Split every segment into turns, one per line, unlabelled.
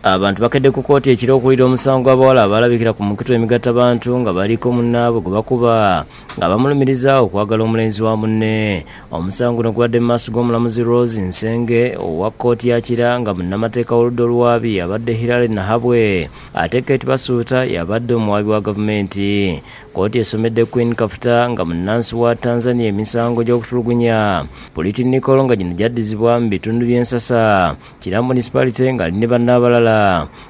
Abantu bakedde ku kkooti ekiro okuwulira omusango gw'abawala abalabikira ku mukutu emigattabantu nga baliko munnaabwe gwe bakuba nga bamulumiriza okwagala omulenzi wa munne. Omusango guno gubadde mu maaso g'omulamuzi Rose Nsenge owa kkooti ya Kira nga munnamateeka w'oludda oluwaabi abadde Hilary Nahabwe, ate Kate Basuuta yabadde omuwaabi wa gavumenti. Kkooti esomedde Queen Kafuta nga munnansi wa Tanzania emisango gy'okutulugunya Puliti Nicole nga gino gyaddizibwa mu bitundu by'Ensasa, Kira Municipality ng'ali ne banne abalala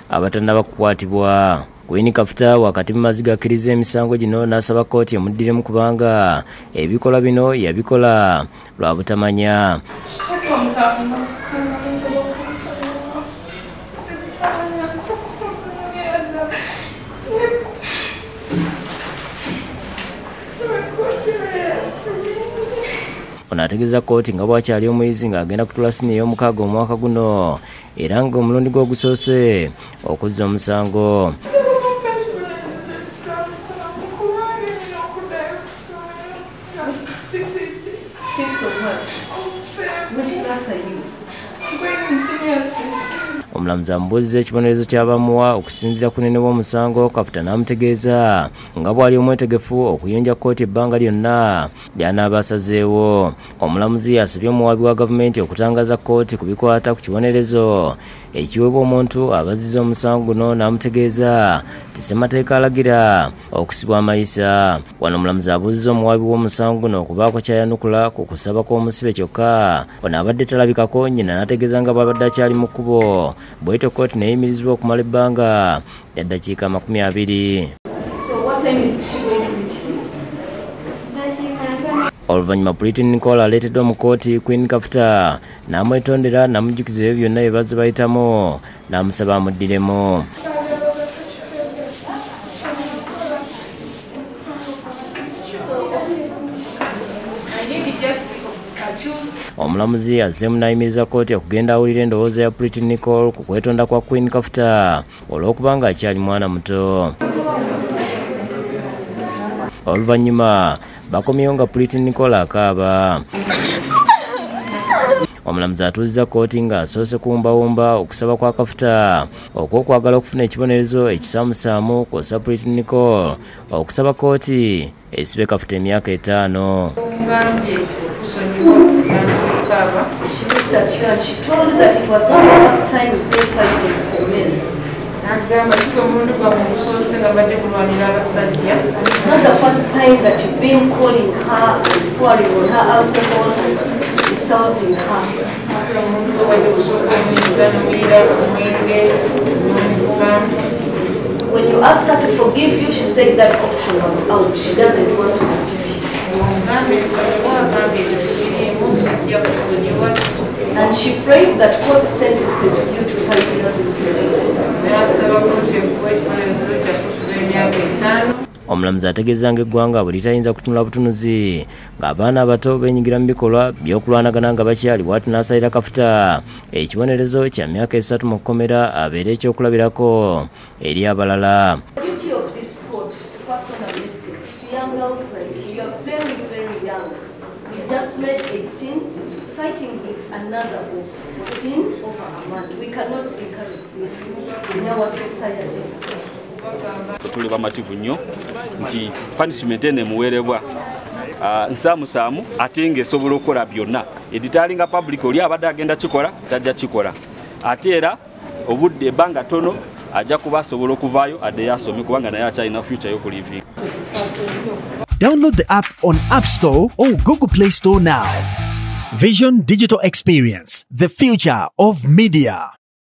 abatannaba kukwatibwa. Queen Kafuta wakati mu maziga akkiriza emisango gino n'asaba kkooti emuddiremu kubanga ebikolwa bino yabikola lwa butamanya. Ono ategeeza kkooti nga bw'akyali omuyizi ng'agenda kutuula siniya ey'omukaaga omwaka guno era ng'omulundi gwe ogusoose okuzza omusango. Omulamuzi amubuuzizza ekibonerezo ky'abamuwa okusinziira ku bunene bw'omusango. Kafuta n'amutegeeza nga bw'ali omwetegefu okuyonja kkooti ebbanga lyonna ly'anaaba asazeewo. Omulamuzi asabye omuwaabi wa gavumenti okutangaza kkooti ku bikwata ku kibonerezo ekiweebwa omuntu abazizza omusango guno n'amutegeeza nti ssemateeka alagira okusibwa amayisa. Wano omulamuzi abuuzizza omuwaabi w'omusango guno okubaako ky'ayanukula ku kusaba kw'omusibe, kyokka ono abadde talabikako nnyina n'ategeeza nga bw'abadde akyali mu kkubo. Bw'etyo kkooti neeyimirizibwa okumala ebbanga lya ddakiika 20. Oluvannyuma Puliti Nicole aleeteddwa mu kkooti, Queen Kafuta n'amwetondera n'amujjukiza ebyo byonna bye bazze bayitamu n'amusaba amuddiremu. Omulamuzi azzeemu n'ayimiriza kkooti okugenda awulira endowooza ya Puliti Nicole ku kwetonda kwa Queen Kafuta olw'okuba ng'akyali mwana muto. Oluvannyuma bakomyewo nga Puliti Nicole akaaba. Omulamuzi atuuzizza kkooti ng'asoose kuwumbawumba okusaba kwa Kafuta okw'okwagala okufuna ekibonerezo ekisaamusaamu kw'ossa Puliti Nicole okusaba kkooti esibe Kafuta emyaka 5.
She looked at you and she told you that it was not the first time you've been fighting for men. And it's not the first time that you've been calling her and pouring on her alcohol and insulting her. When you asked her to forgive you, she said that option was out. She doesn't want to forgive you. And she prayed that court sentences you to 5 years imprisonment.
Omulamuzi ategeeza ng'eggwanga bwe litayinza kutunula butunuzi ng'abaana abato beenyigira mu bikolwa by'okulwanagana nga bakyali, bw'ati n'asalira Kafuta ekibonerezo kya myaka 3 mu kkomera abeere ekyokulabirako eri abalala.
You just made 18, fighting with another of 14 over a man. We cannot encourage this in our society.
Tuli bamativu nnyo nti punishment eno emuwerebwa nsaamusaamu ate ng'esobola okukola byonna. Editalinga public oli abadde agenda kikola tajja kikola, ate era obudde ebbanga ttono ajja kuba asobola okuvaayo addeyo asome kubanga naye akyalina future y'okulivinga.
Download the app on App Store or Google Play Store now. Vision Digital Experience, the future of media.